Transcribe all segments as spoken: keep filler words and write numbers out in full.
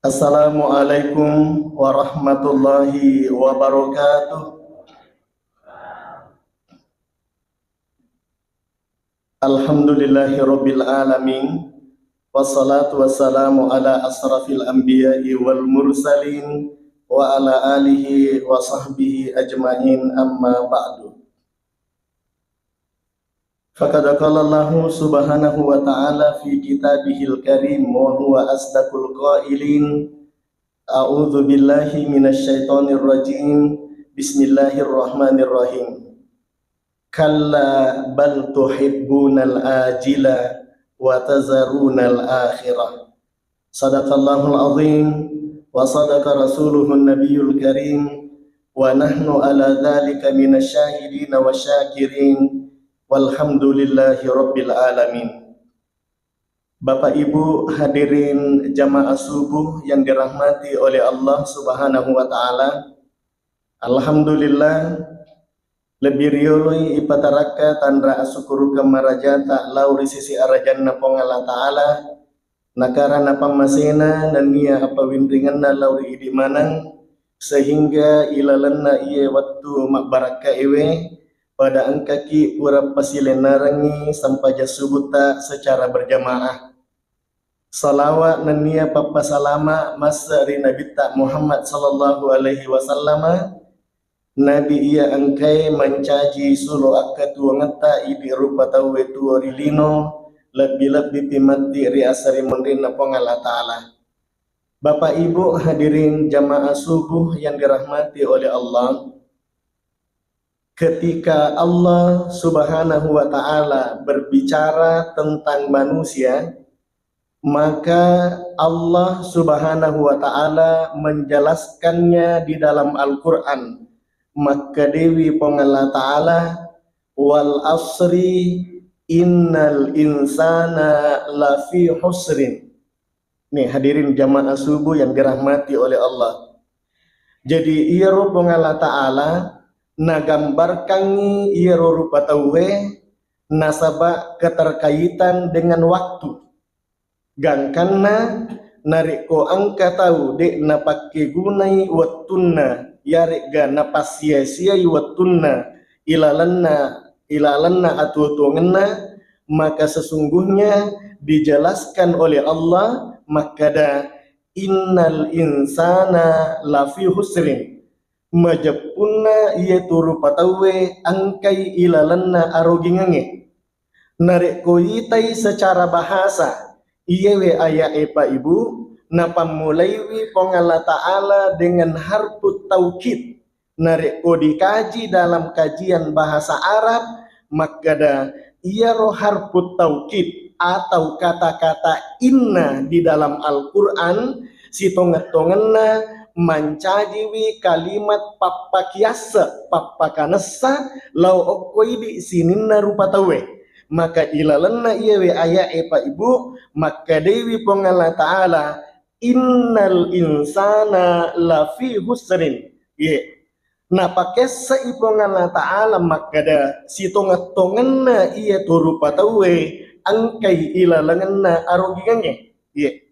Assalamualaikum warahmatullahi wabarakatuh. Alhamdulillahi rabbil alamin. Wassalatu wassalamu ala asrafil anbiya'i wal mursalin wa ala alihi wa sahbihi ajma'in, amma ba'du. Faqad qala Allahu subhanahu wa ta'ala fi kitabihil karim wa huwa asdaqul qailin. A'udzu billahi minasy syaithanir rajim. Bismillahirrahmanirrahim. Kalla bal tuhibbunal ajila wa tazarunal akhirah. Sadaqallahul azim wa sadaqa rasuluhun nabiyul karim wa nahnu ala dzalika minasy syahidina wasyakirin walhamdulillahi rabbil alamin. Bapak Ibu hadirin jamaah subuh yang dirahmati oleh Allah Subhanahu wa taala. Alhamdulillah, lebbi rioloi ipatarakka tanra asukkurukeng marajata lao ri sisi arajanna Puang Allah Ta'ala, nakarana pammasena nennia apawinringenna lao ri idi maneng, sehingga ilalenna iye wettu mabbarakkaewe, pada engkaki pura pasilennarengngi sempajang subutta secara berjamaah. Salawa nennia pappasalama masse ri Nabitta Muhammad sallallahu alaihi wasallama, Nabi iya engkae mancaji sulo akkatuwongetta idi rupa tauwe tuwo ri lino, lebbi-lebbipi matti ri asarimunrinna Puang Allah Ta'ala. Bapak Ibu hadirin jamaah subuh yang dirahmati oleh Allah, ketika Allah Subhanahu wa Ta'ala berbicara tentang manusia, maka Allah Subhanahu wa Ta'ala menjelaskannya di dalam Al-Quran. Makkedewi Puang Allah Ta'ala, "Wal asri innal insana lafi husrin." Nih, hadirin jamaah subuh yang dirahmati oleh Allah. Jadi, iyaro Puang Allah Ta'ala nagambarkangngi iyaro rupa tauwe nasaba keterkaitan dengan waktu. Gangkanna narekko engka tau de' napakkegunai wettunna, yaregga napassia-siai wettunna ilalenna, ilalenna atuwo-tuwongenna, maka sesungguhnya dijelaskan oleh Allah makkada, "Innal insana lafi husrin." Majeppunna iye tu rupa tauwe engkai ilalenna arogingengnge. Narekko itai secara bahasa, iyewe aya'e, Pak Ibu, napammulaiwi Puang Allah Ta'ala dengan harfut taukid. Narekko dikaji dalam kajian bahasa Arab, makkada iyaro harfut taukid atau kata-kata inna di dalam Al-Quran, sitongeng-tongenna mancajiwi kalimat pappakiasse, pappakanessa lao okko idi sininna rupa tauwe. Maka ilalenna iyewe aya'e, Pak Ibu, makkedaiwi Puang Allah Ta'ala, "Innal insana lafi husrin." Ye. Napakesse'i Puang Allah Ta'ala makkeda, "Sitongeng-tongenna iye tu rupa tauwe engkai ilalengenna arogingengnge." Ye.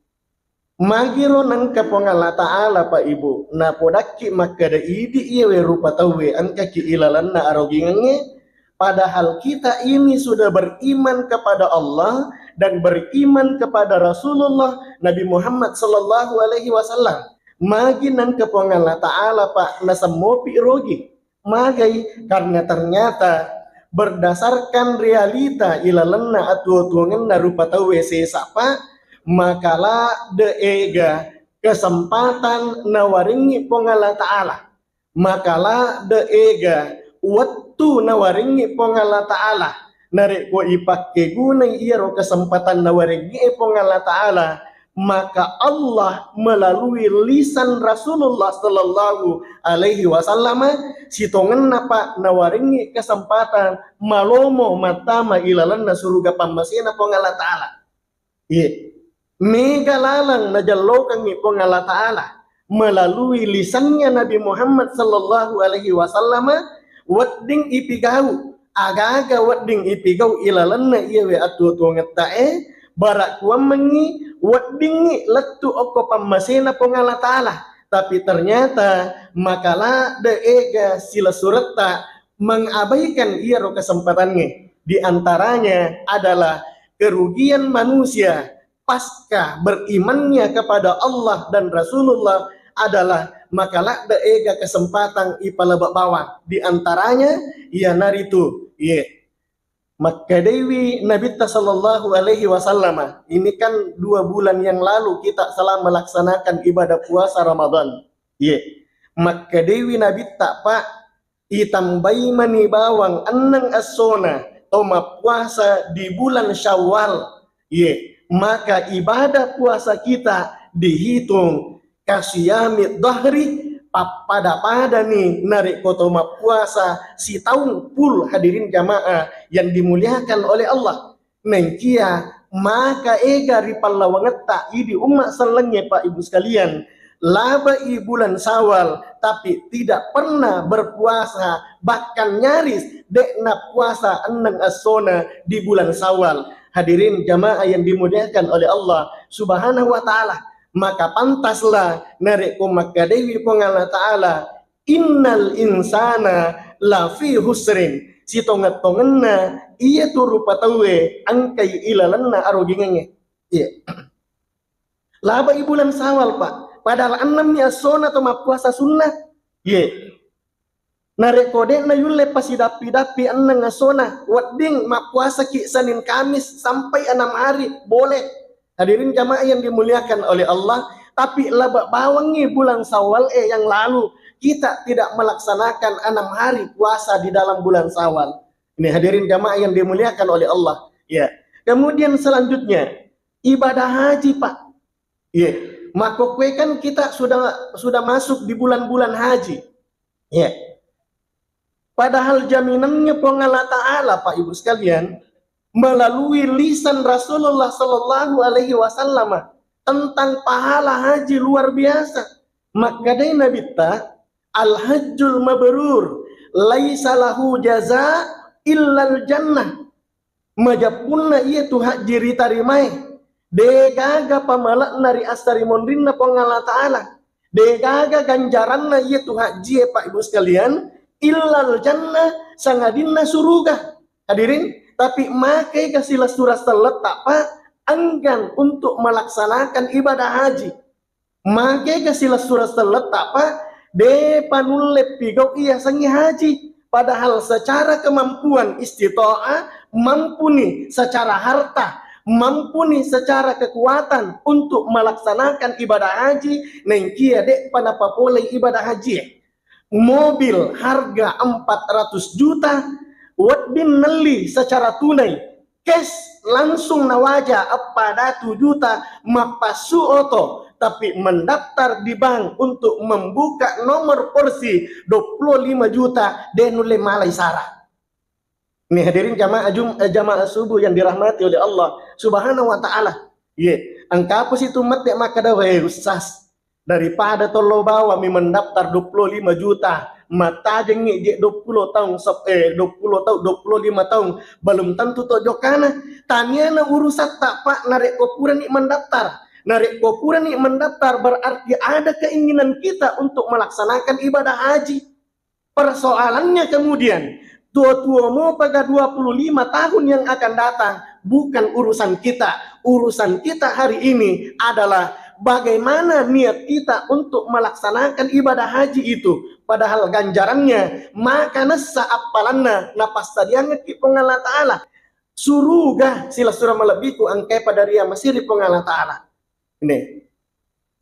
Magiro nengka Puang Allah Ta'ala, Pak Ibu, napodakki makkeda idi iyewe rupa tauwe engkaki ilalenna arogingengnge, padahal kita ini sudah beriman kepada Allah dan beriman kepada Rasulullah Nabi Muhammad sallallahu alaihi wasallam. Magi nengka Puang Allah Ta'ala, Pak, nasemmopi rogi. Magai, karena ternyata berdasarkan realita ilalenna atuwo-tuwongenna rupa tauwe sesa, Pak, makala de ega kesempatan nawarengngi Puang Allah Ta'ala. Makala de ega wettu nawarengngi Puang Allah Ta'ala. Narekko ipakkegunai iyaro kesempatan nawarengngi Puang Allah Ta'ala, maka Allah melalui lisan Rasulullah sallallahu alaihi wasallam, sitongenna, Pak, nawarengngi kesempatan malomo mattama ilalenna suruga pammasena Puang Allah Ta'ala. Iye. Mega laleng najellokengngi Puang Allah Ta'ala melalui lisannya Nabi Muhammad sallallahu alaihi wasallam, wedding ipigau, agaga wedding ipigau ilalenna iyewe atuwo-tuwongetta'e, bara kuammengngi weddingngi lettu okko pammasena Puang Allah Ta'ala. Tapi ternyata maka ladde ega silessuretta mengabaikan iyaro kesempatangnge. Di antaranya adalah kerugian manusia pasca berimannya kepada Allah dan Rasulullah adalah maka ladde ega kesempatan ipalebba bawang. Di antaranya iyanaritu, ye, makkedaiwi Nabitta sallallahu alaihi wasallam, ini kan dua bulan yang lalu kita salah melaksanakan ibadah puasa Ramadan. Ye, makkedaiwi Nabitta, Pak, itambai mani bawang enneng essona to mappuasa di bulan Syawal. Ye, maka ibadah puasa kita dihitung kasiyami dhahri, pappada-padani narekko to mappuasa sitaung full, hadirin jamaah yang dimuliakan oleh Allah. Naengkia maka ega ri pallawangetta idi umma sellengnge, Pak Ibu sekalian, labai bulan Syawal tapi tidak pernah berpuasa, bahkan nyaris de'na puasa enneng essona di bulan Syawal. Hadirin jamaah yang dimuliakan oleh Allah Subhanahu wa Ta'ala, maka pantaslah narekko makkedaiwi Puang Allah Ta'ala, "Innal insana lafi husrin." Sitongeng-tongenna iyatu rupa tauwe engkai ilalenna arugingengnge. Iya. Labai bulan Syawal, Pak. Padahal ennemmi essona to mappuasa sunnah. Iya. Narekko de'na yulle pasidappi-dappi enneng essona, wedding mappuasaki Senin Kamis sampai enam hari, boleh. Hadirin jamaah yang dimuliakan oleh Allah, tapi laba bawangngi bulan Syawal, eh, yang lalu, kita tidak melaksanakan enam hari puasa di dalam bulan Syawal. Ini hadirin jamaah yang dimuliakan oleh Allah. Ya. Kemudian selanjutnya, ibadah haji, Pak. Iya. Makkokkoe kan kita sudah sudah masuk di bulan-bulan haji. Iya. Padahal jaminannya Puang Allah Ta'ala, Pak Ibu sekalian, melalui lisan Rasulullah Sallallahu Alaihi Wasallam tentang pahala haji luar biasa. Makkedai Nabitta, "Al-hajjul mabrur laisa lahu jaza illal jannah." Majeppunna iyatu hajji ritarimae, degaga pamale'na ri assarimonrinna Puang Allah Ta'ala, degaga ganjaranna iyatu hajjie, Pak Ibu sekalian, illal jannah, sangadinna suruga. Hadirin, tapi makega silessureng selletta, Pak, enggan untuk melaksanakan ibadah haji. Makega silessureng selletta, Pak, depa nulle pigau iyasengnge haji. Padahal secara kemampuan istita'ah, mampuni secara harta, mampuni secara kekuatan untuk melaksanakan ibadah haji, naengkia de'pa napapolei ibadah haji. Mobil harga empat ratus juta, wedding nelli secara tunai, cash langsung nawaja eppa datu juta, mappassu oto, tapi mendaftar di bank untuk membuka nomor porsi dua puluh lima juta, de nulle malai sara. Nih, hadirin jamaah Jum-, eh, jamaah subuh yang dirahmati oleh Allah Subhanahu wa Ta'ala. Ye, engka apa situ mette makkeda, "Weh, Ustaz, daripada tollo bawa mi mendaftar dua puluh lima juta, mattajengngi je dua puluh tahun sep-, eh, dua puluh tahun, dua puluh lima tahun, belum tentu to jokana." Taniana urusatta, Pak, narekko purani mendaftar. Narekko purani mendaftar, berarti ada keinginan kita untuk melaksanakan ibadah haji. Persoalannya kemudian, tuo-tuo mopaga dua puluh lima tahun yang akan datang, bukan urusan kita. Urusan kita hari ini adalah bagaimana niat kita untuk melaksanakan ibadah haji itu. Padahal ganjarannya, maka nessa appalanna napassadiangekki Puang Allah Ta'ala. Suruga silessureng malebbiku engkae pada ria masiri Puang Allah Ta'ala. Ini.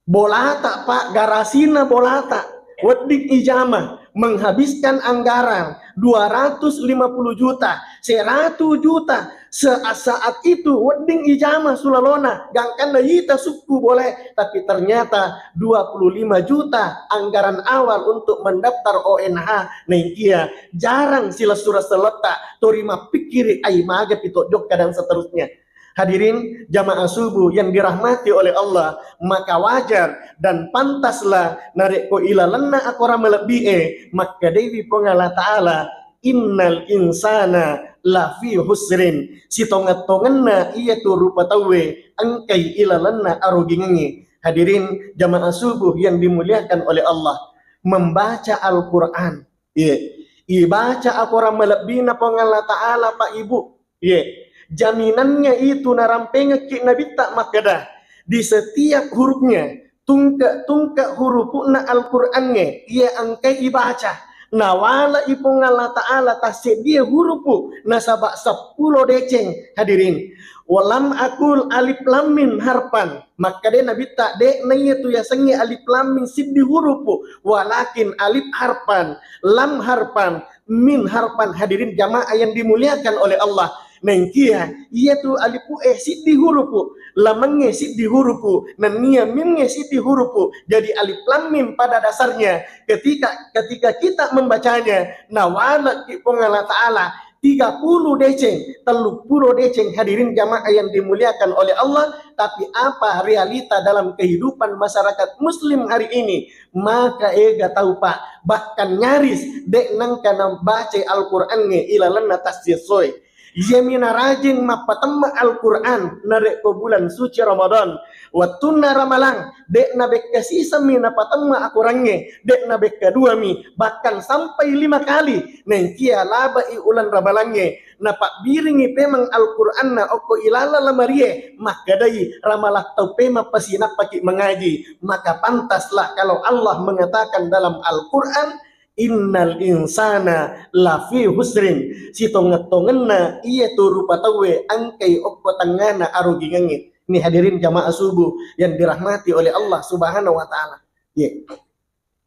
Bolata, Pak, garasina bolata. Wedding ijama, menghabiskan anggaran dua ratus lima puluh juta, seratus juta. Se-, saat itu wedding ijama sulalona, gangkanna yita sukku boleh, tapi ternyata dua puluh lima juta anggaran awal untuk mendaftar O N H, naengkia jarang silessureng selletta, tori mappikkiri ai maga pito jokka dan seterusnya. Hadirin jamaah subuh yang dirahmati oleh Allah, maka wajar dan pantaslah narekko ilalenna akorang malebbi'e, makkedaiwi Puang Allah Ta'ala, "Innal insana lafi husrin." Sitongeng-tongenna iyatu rupa tauwe engkai ilalenna arugingengnge. Hadirin jamaah subuh yang dimuliakan oleh Allah, membaca Al-Quran, ye, ibaca akorang malebbina Puang Allah Ta'ala, Pak Ibu, ye, jaminannya itu narampengekki Nabitta makkeda, di setiap hurufnya, tungke-tungke hurupu'na Al-Qur'annge iya engkai ibaca, nawale'i Puang Allah Ta'ala tasseddie hurupu nasaba seppulo deceng, hadirin. Walam akul alif lam mim harfan. Makkeda Nabitta, de' naiya tu yasengnge alif lam mim siddi hurupu, walakin alif harfan, lam harfan, mim harfan, hadirin jamaah yang dimuliakan oleh Allah. Naengkia iyatu alifu e siddi hurupu, lamengnge siddi hurupu, nennia mimnge siddi hurupu. Jadi alif lam mim pada dasarnya ketika ketika kita membacanya, nawale'ki Puang Allah Ta'ala tiga puluh deceng, tellu puluh deceng, hadirin jamaah yang dimuliakan oleh Allah. Tapi apa realita dalam kehidupan masyarakat muslim hari ini? Maka ega tau, Pak, bahkan nyaris de' nengka nabacai Al-Qur'annge ilalenna tassessoe. Iyami narajing mappatemma Al-Qur'an narekko bulan suci Ramadan. Wettunna ramalang, de' nabekka sisemmi napatemma akorangnge, de' nabekka duami, bahkan sampai lima kali. Naengkia labe'i uleng ramalangnge, napabbiringi pemeng Al-Qur'anna okko ilaleng lamarie, makkedai, "Ramalang tau pemeng pasinappaki mangaji." Maka pantaslah kalau Allah mengatakan dalam Al-Qur'an, "Innal insana lafi husrin." Sitongeng-tongenna iyatu rupa tauwe engkai okko tengngana arugingengnge. Ini hadirin jamaah subuh yang dirahmati oleh Allah Subhanahu wa Ta'ala. Ye.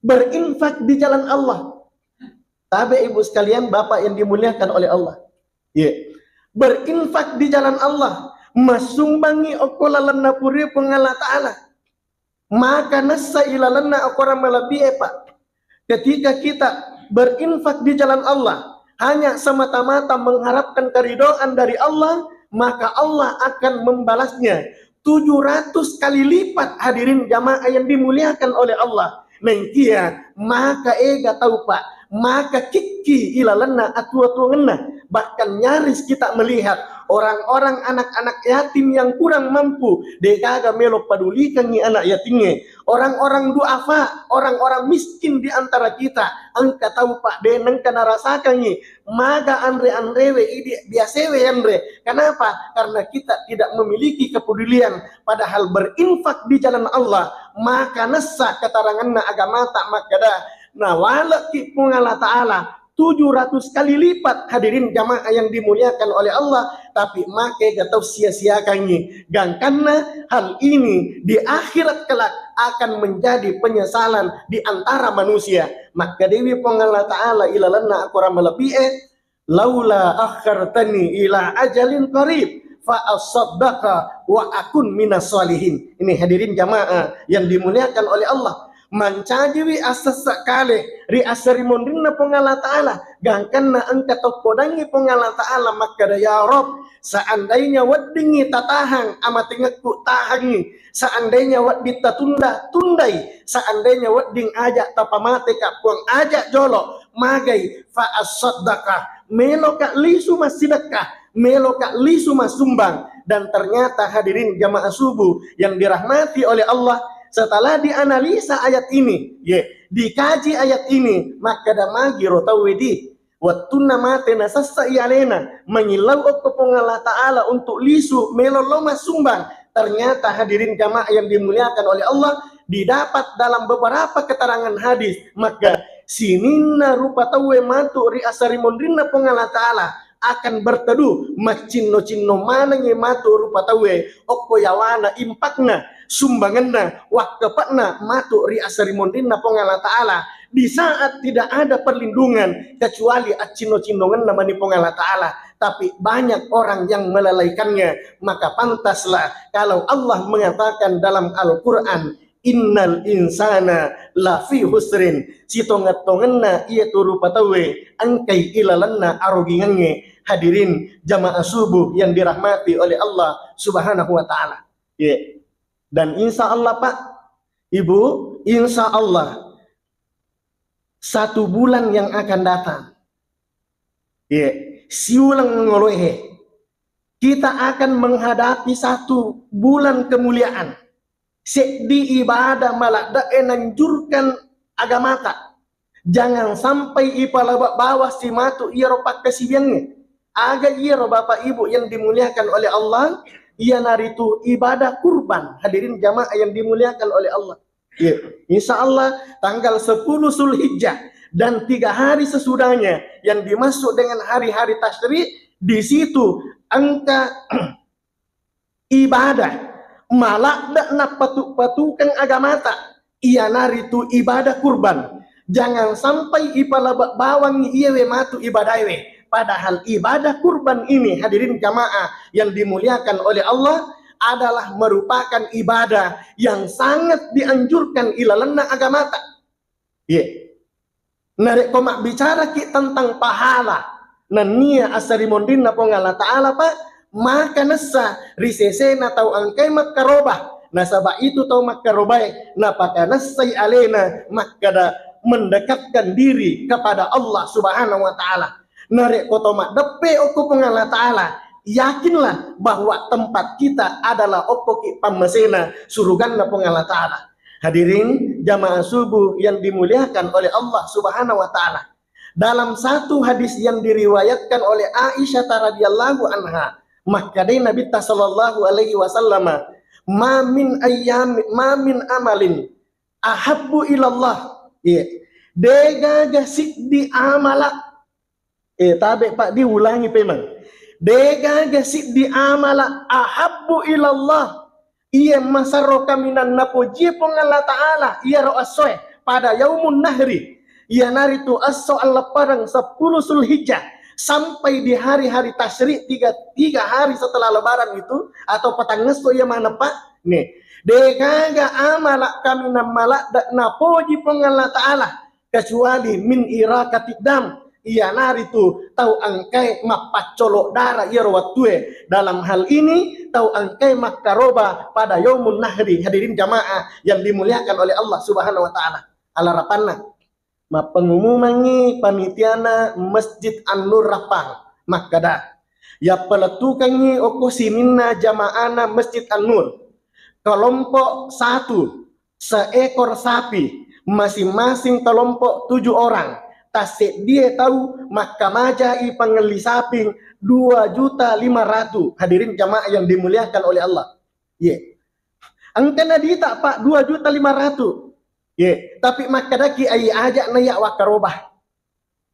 Berinfak di jalan Allah. Tabe, Ibu sekalian, Bapak yang dimuliakan oleh Allah. Ye. Berinfak di jalan Allah. Massumbangngi okko lalenna puri Puang Allah Ta'ala. Maka nessa ilalenna akorang malebbi e, Pak. Ketika kita berinfak di jalan Allah, hanya semata-mata mengharapkan keridhaan dari Allah, maka Allah akan membalasnya tujuh ratus kali lipat, hadirin jamaah yang dimuliakan oleh Allah. Naengkia, maka ega tau, Pak, maka kikki ilalenna atuo-tuongenna. Bahkan nyaris kita melihat orang-orang anak-anak yatim yang kurang mampu, degaga melo padulikangngi anak yatingnge. Orang-orang duafa, orang-orang miskin di antara kita, engka tau, Pak, de' nengka narasakangngi maga anre-anrewe idi biasewe yanre. Kenapa? Karena kita tidak memiliki kepedulian. Padahal berinfak di jalan Allah, maka nessa keteranganna agamata makkeda, nawale'ki Puang Allah Ta'ala tujuh ratus kali lipat, hadirin jamaah yang dimuliakan oleh Allah, tapi maka ega tau sia-siakangngi. Gangkanna hal ini di akhirat kelak akan menjadi penyesalan di antara manusia. Makkedewi Puang Allah Ta'ala ilalenna akorang malebbi e, "Laula akhartani ila ajalin qarib fa asaddaqa wa akun minas salihin." Ini hadirin jamaah yang dimuliakan oleh Allah. Mancajiwi assessa kale ri assarimonrinna Puang Allah Ta'ala. Gangkanna engka tokkodangngi Puang Allah Ta'ala makkeda, "Ya Rob, seandainya weddingngi tatahang amatengekku, tahangngi. Seandainya wedding tatunda, tundai. Seandainya wedding aja tapamateka, Puang, aja jolo. Magai fa asaddaqa, meloka lisu massidekka, meloka lisu massumbang." Dan ternyata, hadirin jamaah subuh yang dirahmati oleh Allah, setelah dianalisa ayat ini, ye, dikaji ayat ini, makkeda magi ro tauwe di wettunna mate nasessa i alena, mangillau okko Puang Allah Ta'ala untuk lisu melo lo massumbang. Ternyata, hadirin jamaah yang dimuliakan oleh Allah, didapat dalam beberapa keterangan hadis, maka sininna rupa tauwe matu ri assarimonrinna Puang Allah Ta'ala akan berteduh, maccinno-cinno manengngi matu rupa tauwe okko yawana, impakna, sumbangenna, wakkepekna matu ri assarimonrinna Puang Allah Ta'ala. Di saat tidak ada perlindungan kecuali accinno-cinnongenna mani Puang Allah Ta'ala, tapi banyak orang yang melalaikannya, maka pantaslah kalau Allah mengatakan dalam Al-Quran, "Innal insana lafi husrin." Sitongeng-tongenna iyatu rupa tauwe engkai ilalenna arugingengnge. Hadirin jamaah subuh yang dirahmati oleh Allah Subhanahu wa Ta'ala. Ye. Dan insya Allah, Pak, Ibu, insya Allah, satu bulan yang akan datang, Iya, siuleng ngoloe. Kita akan menghadapi satu bulan kemuliaan. Seddi ibadah maladde'e nanjurkan agamata. Jangan sampai ipalaba bawang si matu iyaro pakkasiwiangnge. Aga iyaro Bapak Ibu yang dimuliakan oleh Allah, iyanaritu ibadah kurban. Hadirin jamaah yang dimuliakan oleh Allah. Iya. Insya Allah tanggal sepuluh Zulhijjah dan tiga hari sesudahnya yang dimaksud dengan hari-hari tasyrik, di situ engka ibadah maladde napatu-patukeng agamata, iyanaritu ibadah kurban. Jangan sampai ipalaba bawang iyewe matu ibadahewe. Padahal ibadah kurban ini, hadirin jamaah yang dimuliakan oleh Allah, adalah merupakan ibadah yang sangat dianjurkan ilalenna agamata. Iya. Narekko mabbicaraki tentang pahala nennia assarimonrinna Puang Allah Ta'ala, Pak, maka nessa ri sesena tau engkai makkaroba. Nasaba itu tau makkarobae napakanessai alena makkada mendekatkan diri kepada Allah Subhanahu wa Ta'ala. Narekko tau maddeppe okko Puang Allah Ta'ala, yakinlah bahwa tempat kita adalah okkoki pammasena suruganna Puang Allah Ta'ala. Hadirin jamaah subuh yang dimuliakan oleh Allah Subhanahu wa Ta'ala. Dalam satu hadis yang diriwayatkan oleh Aisyah radhiyallahu anha, makkadai Nabitta sallallahu alaihi wasallam, "Ma min ayyami, ma min amalin ahabbu ilallah." Iya. Degaga siddi amala. Eh, tabe, Pak, diulangi pemang. Degaga siddi amala ahabbu ilallah. Iya masarro kaminang napojie Puang Allah Ta'ala, iyaro essoe pada yaumun nahri, iyanaritu esso alleppereng sepuluh Zulhijjah sampai di hari-hari tasyrik, tiga, tiga hari setelah lebaran itu atau patangngesso iya maneng, Pak. Nih, degaga amala kaminang maladde napoji Puang Allah Ta'ala kecuali min iraqatid dam, iyanaritu tau engkae mappaccolo dara iyaro wettue. Dalam hal ini tau engkae makkaroba pada yaumun nahri. Hadirin jamaah yang dimuliakan oleh Allah Subhanahu wa Ta'ala. Alarapanna, mappengumumangngi panitiana Masjid An-Nur Rappang makkada, yappalettukengngi okko sininna jamaana Masjid An-Nur, kelompok satu, seekor sapi, masing-masing kelompok tujuh orang, tasseddie tau makkamajai pangelli saping dua juta lima ratus. Hadirin jamaah yang dimuliakan oleh Allah. Ye. Engka nadita, Pak, dua juta lima ratus. Ye, tapi makkadaki ai aja na iya wakkaroba.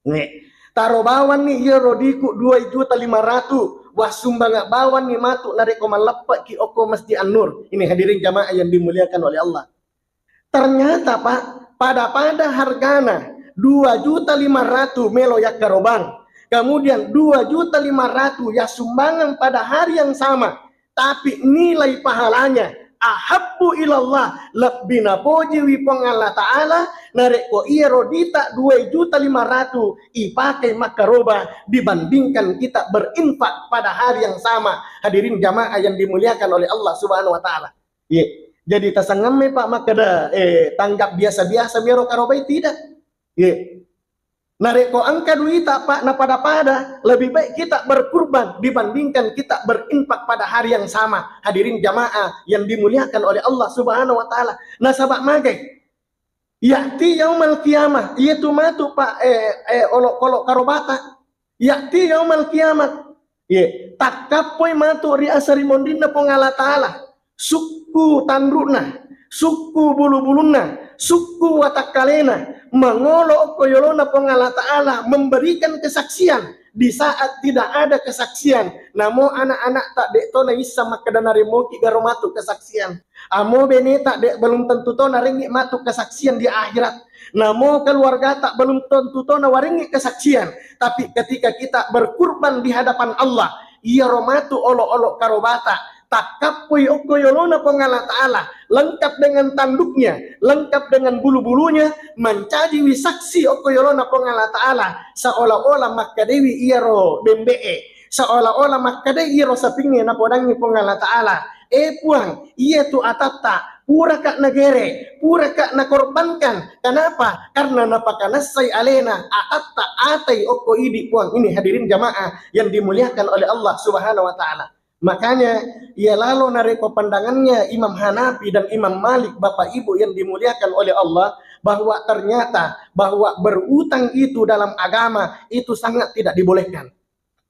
Nge. Taro bawanni iyaro diku dua juta lima ratus, wassumbanga bawanni matu narekko malleppeki okko Masjid An-Nur. Ini hadirin jamaah yang dimuliakan oleh Allah. Ternyata, Pak, pada-pada hargana dua juta lima ratus melo yakkarobang. Kemudian dua juta lima ratus ya sumbangan pada hari yang sama. Tapi nilai pahalanya ahabbu ilallah, lebbi napojiwi Puang Allah Ta'ala narekko iyaro dita dua juta lima ratus ipakai makkaroba dibandingkan kita berinfak pada hari yang sama. Hadirin jamaah yang dimuliakan oleh Allah Subhanahu wa Ta'ala. Iya. Jadi tasangamme, Pak, makkeda, eh, tanggap biasa-biasa miro karobai, tidak. Iya. Narekko engka duita, Pak, na pada-pada, lebih baik kita berkurban dibandingkan kita berinfak pada hari yang sama. Hadirin jamaah yang dimuliakan oleh Allah Subhanahu wa Ta'ala. Nasaba magai, ya'ti yaumal qiyamah, iyatu matu, Pak, eh, eh, olokolo karobata. Ya'ti yaumal qiyamah. Ye, takkappoi matu ri asarimonrinna Puang Allah Ta'ala. Sukku tanruna, sukku bulu-bulunna, sukku watakkalena, mangolo okko yolona Puang Allah Ta'ala memberikan kesaksian di saat tidak ada kesaksian. Namo anak-anak tak dek to naissa makkeda naremoki garo matu kesaksian. Amo beneta de belum tentu to narengngi matu kesaksian di akhirat. Namo keluargata belum tentu to nawarengngi kesaksian. Tapi ketika kita berkurban di hadapan Allah, iyaro matu olo-olo karobata, takkappoi okko yolona Puang Allah Ta'ala, lengkap dengan tanduknya, lengkap dengan bulu-bulunya, mancajiwi saksi okko yolona Puang Allah Ta'ala, seolah-olah makkadewi iyaro bembe'e, seolah-olah makkadai iyaro sapingnge napodangngi Puang Allah Ta'ala. Eh Puang, iya tu atatta, puraka nagere, puraka nakorbankan. Kenapa? Karena napakanassai alena atatta, atai okko idi, Puang. Ini hadirin jamaah yang dimuliakan oleh Allah Subhanahu wa Ta'ala. Makanya, iya lalo narekko pandangannya Imam Hanafi dan Imam Malik, Bapak Ibu yang dimuliakan oleh Allah, bahwa ternyata bahwa berutang itu dalam agama itu sangat tidak dibolehkan.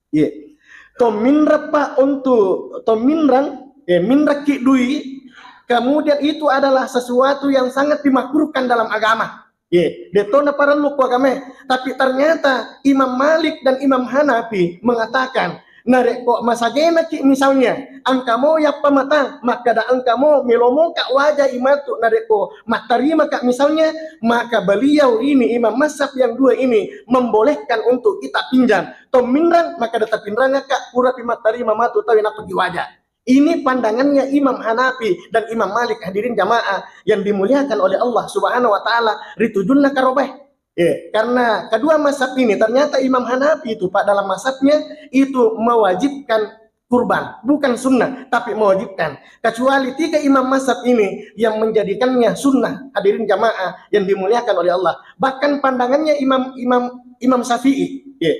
Iya. Tominreng, Pak, untuk tominreng, eh, minrekki dui, kemudian itu adalah sesuatu yang sangat dimakruhkan dalam agama. Iya, detto naparellu ku agamae. Tapi ternyata Imam Malik dan Imam Hanafi mengatakan, narekko masagenaki misalnya, engka mo yappa matang, makkada engka mo melo moka waja imatu, narekko mattarimaka misalnya, maka beliau ini, imam mazhab yang dua ini, membolehkan untuk kita pinjam. Tominreng, makkada tapinrengaka, purapi mattarima matu tau nappaki waja. Ini pandangannya Imam Hanafi dan Imam Malik, hadirin jamaah yang dimuliakan oleh Allah Subhanahu wa Ta'ala, ritujunna karobae. Eh, karena kedua mazhab ini, ternyata Imam Hanafi itu, Pak, dalam mazhabnya itu mewajibkan kurban, bukan sunnah, tapi mewajibkan. Kecuali tiga imam mazhab ini yang menjadikannya sunnah, hadirin jamaah yang dimuliakan oleh Allah. Bahkan pandangannya Imam Imam Imam Syafi'i. Ya.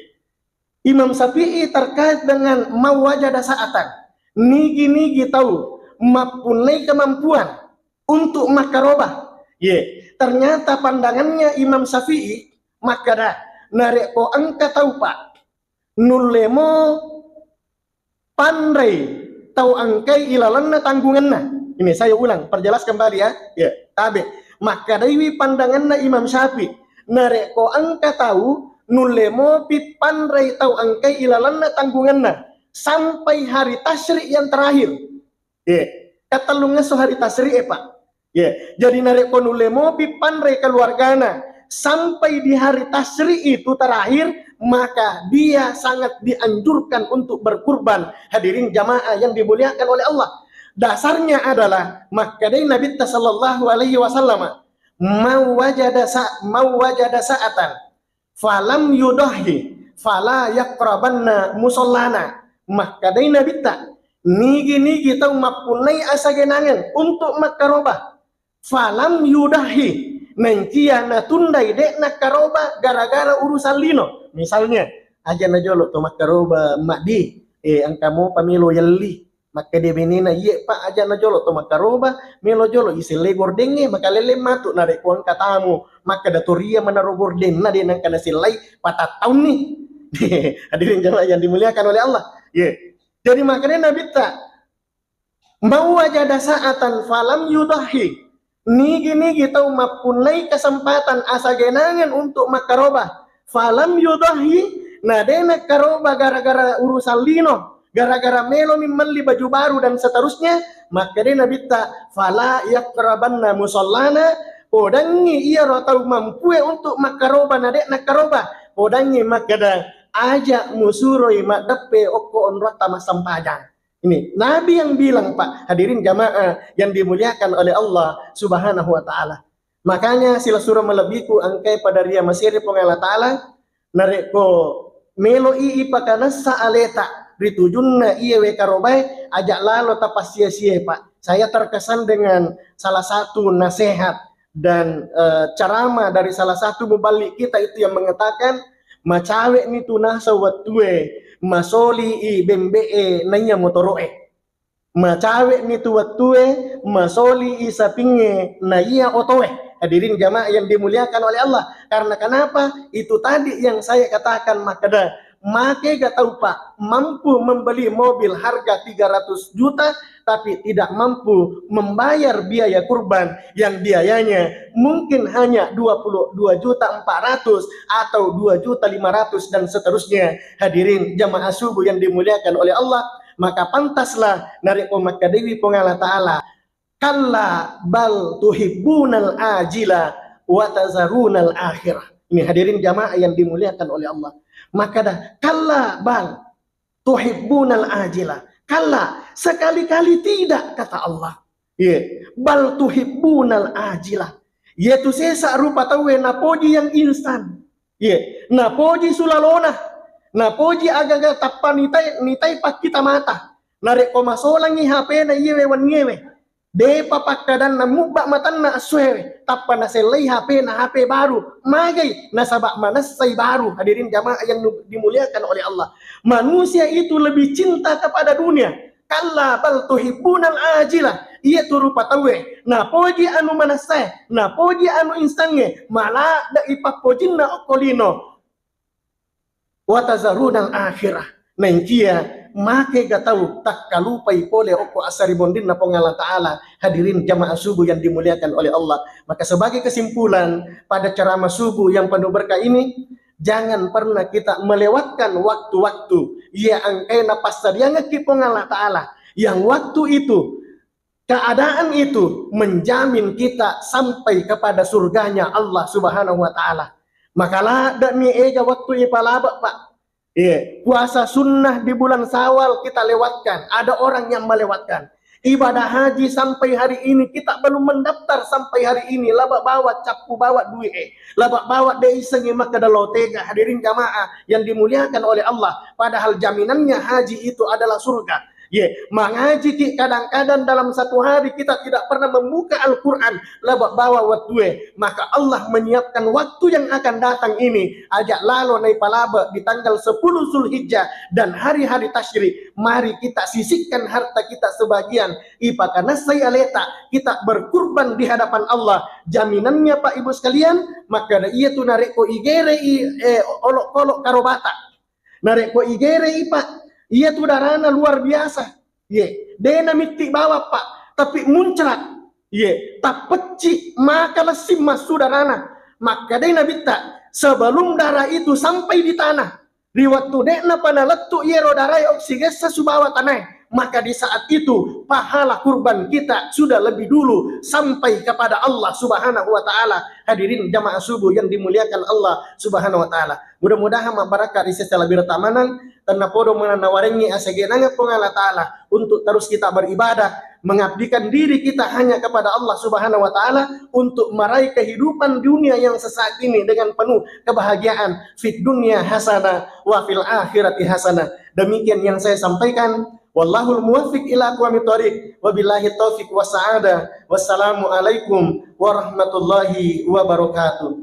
Imam Syafi'i terkait dengan mawajada sa'atan. Nigi-nigi tau mappunnai kemampuan untuk makkaroba. Ye, ternyata pandangannya Imam Syafi'i makkada, narekko engka tau, Pak, nulle mo panrei tau engkai ilalenna tanggunganna. Ini saya ulang, perjelas kembali ya. Ya, tabe. Makkedaiwi pandanganna Imam Syafi'i, narekko engka tau nulle mopi panrei tau engkai ilalenna tanggunganna sampai hari tasyrik yang terakhir. Ye, katellungngesso hari tasyrik e, Pak. Ye, jadi narekko nulle mopi panrei keluargana sampai di hari tasyrik itu terakhir, maka dia sangat dianjurkan untuk berkurban. Hadirin jamaah yang dimuliakan oleh Allah. Dasarnya adalah makkedai Nabitta sallallahu alaihi wasallam, "Mau wajada sa-, mau wajada sa'atan falam yudahi, fala yaqrabanna musallana." Makkedai Nabitta, nigi-nigi tau mappunnai asagenangan untuk makkaroba, falam yudahi, naikia natundai, de' nakkaroba gara-gara urusan lino. Misalnya, aja najolo to makkaroba maddi, eh, engka mopa melo yelli. Makkeda benena, "Iye, Pak, aja najolo to makkaroba, melo jolo iselle gordengnge, makalelleng matu narekko engka tamu." Makkeda to ria manaro gordenna, de' nengka nasellai, patattaunni. Hadirin jamaah yang dimuliakan oleh Allah. Ye. Jadi makkeda Nabitta, "Mau wajada sa'atan falam yudahi." Nigi-nigi tau mappunnai kesempatan asagenangan untuk makkaroba, falam yudahi, na de' nakkaroba gara-gara urusan lino, gara-gara melomi melli baju baru dan seterusnya, makkeda Nabitta, "Fala yaqrabanna musallana," podangngi iyaro tau mampue untuk makkaroba na de' nakkaroba, podangngi makkeda, "Aja musuroi maddeppe okko onrotta massempajang." Ini Nabi yang bilang, Pak, hadirin jamaah yang dimuliakan oleh Allah Subhanahu wa Ta'ala. Makanya silessureng malebbiku engkae pada ria masere Puang Allah Ta'ala, narekko melo i ipakanassa aleta ritujunna iye we karobae, aja lalo tapassia-siae, Pak. Saya terkesan dengan salah satu nasihat dan, eh, ceramah dari salah satu muballigh kita itu yang mengatakan, "Macawe'ni tu naseng wettue masoli i bembe'e naiya motoro'e. Macawe'ni tu wettue masoli i sapingnge naiya otoe." Hadirin jamaah yang dimuliakan oleh Allah. Karena kenapa? Itu tadi yang saya katakan, makkeda, makega tau, Pak, mampu membeli mobil harga tiga ratus juta, tapi tidak mampu membayar biaya kurban yang biayanya mungkin hanya dua puluh dua juta empat ratus atau dua juta lima ratus dan seterusnya. Hadirin jamaah subuh yang dimuliakan oleh Allah, maka pantaslah narekko makkedaiwi Puang Allah Ta'ala, "Kalla bal tuhibbunal ajila wa tazarunal akhirah." Ini hadirin jamaah yang dimuliakan oleh Allah. Makkeda, "Kalla bal tuhibbunal ajila." Kalla, sekali-kali tidak, kata Allah. Iya. "Bal tuhibbunal ajila." Yaitu sesa rupa tauwe napoji yang instan. Iya. Napoji sulalona. Napoji agaga tappa nitai, nitai pakkita mata. Narekko masolangngi H P-na iyewe wenniewe, depa pakkadanna mubba matanna essoewe, tappa nasellai H P-na H P baru. Magai? Nasaba manessai baru. Hadirin jamaah yang nu-, dimuliakan oleh Allah, manusia itu lebih cinta kepada dunia. Kalla bal tuhibbunal ajilah. Iya tu rupa tauwe napoji anu manessae, napoji anu instangnge, maladde'i pappojinna okko lino. Wa tazarunal akhirah. Naengkia makega tau takkalupai pole okko assaribondinna Puang Allah Ta'ala. Hadirin jamaah subuh yang dimuliakan oleh Allah. Maka sebagai kesimpulan pada ceramah subuh yang penuh berkah ini, jangan pernah kita melewatkan waktu-waktu iya engkae napassadiangekki Puang Allah Ta'ala. Yang waktu itu, keadaan itu menjamin kita sampai kepada surganya Allah Subhanahu wa Ta'ala. Maka ladde'mi ega waktu ipalaba, Pak. Iya, puasa sunnah di bulan Syawal kita lewatkan. Ada orang yang melewatkan. Ibadah haji sampai hari ini kita belum mendaftar, sampai hari ini laba bawa cappu bawa duit, eh. Laba bawa de isengi makkeda lo tega. Hadirin jamaah yang dimuliakan oleh Allah. Padahal jaminannya haji itu adalah surga. Ye, mangajiki kadang-kadang dalam satu hari kita tidak pernah membuka Al-Quran, laba bawa wettue, maka Allah menyiapkan waktu yang akan datang ini, aja lalo naipalaba di tanggal sepuluh Zulhijjah dan hari-hari tasyrik. Mari kita sisihkan harta kita sebagian, ipakanassai aleta, kita berkurban di hadapan Allah. Jaminannya, Pak Ibu sekalian, maka iya tu narekko igerei, eh, olok-olok karobata. Narekko igerei, Pak, iya tu darana luar biasa. Ye, de namitti bawang, Pak, tapi muncrat. Ye, tappecci maka lessing massu darana. Makkedai Nabitta, sebelum darah itu sampai di tanah, ri wettu de'napa nalettu iyaro darae, oksigessa subawa tanae, maka di saat itu pahala kurban kita sudah lebih dulu sampai kepada Allah Subhanahu wa Ta'ala. Hadirin jamaah subuh yang dimuliakan Allah Subhanahu wa Ta'ala. Mudah-mudahan mabbarakka ri sessa labirata maneng, tennapodo maneng nawarengngi asegenangeng Puang Allah Ta'ala untuk terus kita beribadah, mengabdikan diri kita hanya kepada Allah Subhanahu wa Ta'ala untuk meraih kehidupan dunia yang sesaat ini dengan penuh kebahagiaan, fid dunya hasanah wa fil akhirati hasanah. Demikian yang saya sampaikan. Wallahul muwaffiq ila aqwamit thoriq. Wabillahi taufiq was sa'adah. Wassalamualaikum warahmatullahi wabarakatuh.